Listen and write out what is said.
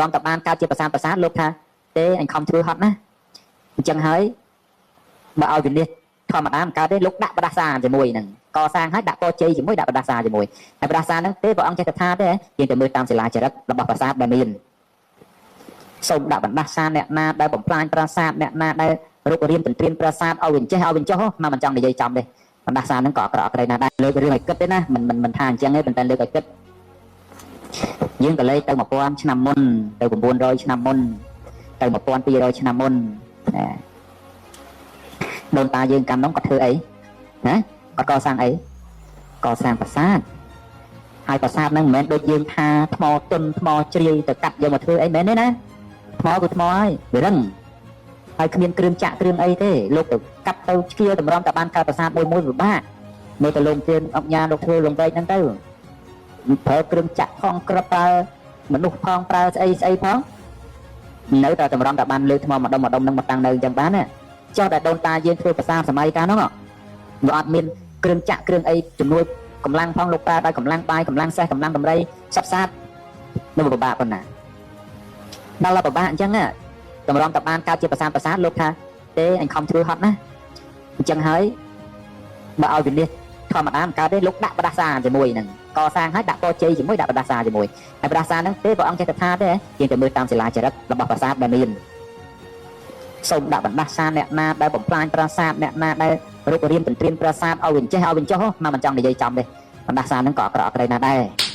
រំតបានកើតជាប្រាសាទប្រាសាទលោកថាទេអញខំធ្វើហត់ណាអញ្ចឹងហើយបើឲ្យវិនិច្ឆ័យធម្មតាមិនកើតទេលោកដាក់បដាសាជាមួយហ្នឹងកសាងឲ្យដាក់ពរជ័យជាមួយដាក់បដាសាជាមួយហើយបដាសាហ្នឹងទេព្រះអង្គចេះតែថាទេយើងទៅមើលតាមសិលាចារឹករបស់ប្រាសាទដែលមានសូមដាក់បណ្ដាសាអ្នកណាដែលបំផ្លាញប្រាសាទអ្នកណាដែលរុករានទន្ទ្រានប្រាសាទឲ្យវាចេះឲ្យវាចុះមកមិនចង់និយាយចំទេបណ្ដាសាហ្នឹងក៏អក្រក់អក្រៃណាស់ដែរលើករឿងឲ្យគិតទេណាមិនមិនមិនថាអញ្ចឹងទេប៉ុន្តែលើកឲ្យគិតយើងក៏លេខទៅ1000ឆ្នាំមុនទៅ900ឆ្នាំមុនទៅ1200ឆ្នាំមុនណាដូនតាយើងកាលនោះគាត់ធ្វើអីណាគាត់កសាងអីកសាងប្រាសាទហើយប្រាសាទហ្នឹងមិនមែនដូចយើងថាថ្មទុនថ្មជ្រាយទៅកាត់យកមកធ្វើអីមែនទេណាថ្មគឺថ្មហើយវារឹងហើយគ្មានគ្រឿងចាក់គ្រឿងអីទេលោកទៅកាត់ទៅឆ្កៀលតម្រាំតែបានកើតប្រាសាទមួយមួយពិបាកមើលទៅលោកទានអុកញ៉ាលោកធ្វើលោកវែកហ្នឹងទៅប្រើគ្រឿងចាក់ផងក្រឹបប្រើមនុស្សផងប្រើស្អីស្អីផងនៅតែតម្រាំតែបានលើកថ្មម្ដុំម្ដុំហ្នឹងមកតាំងនៅអញ្ចឹងបានណាចុះតែដូនតាយើងធ្វើប្រាសាទសម័យកាលហ្នឹងវាអត់មានគ្រឿងចាក់គ្រឿងអីជំនួយកម្លាំងផងលោកប្រើដោយកម្លាំងបាយកម្លាំងសេះកម្លាំងដំរីសັບសាតនៅពិបាកប៉ុណ្ណាដល់ពិបាកអញ្ចឹងតម្រាំតែបានកើតជាប្រាសាទប្រាសាទលោកថាទេអញខំធ្វើហត់ណាអញ្ចឹងហើយបើឲ្យវិនិច្ឆ័យធម្មតាមិនកើតទេលោកដាក់បដាសាជាមួយហ្នឹងកសាងឲ្យដាក់ពរជ័យជាមួយដាក់បដាសាជាមួយហើយបដាសាហ្នឹងទេព្រះអង្គចេះតែថាទេយើងទៅមើលតាមសិលាចារឹករបស់ប្រាសាទដែលមានសូមដាក់បណ្ដាសាអ្នកណាដែលបំផ្លាញប្រាសាទអ្នកណាដែលរុករានទន្ទ្រានប្រាសាទឲ្យវាចេះឲ្យវាចុះមកមិនចង់និយាយចំទេបណ្ដាសាហ្នឹងក៏អក្រក់អក្រៃណាស់ដែរ។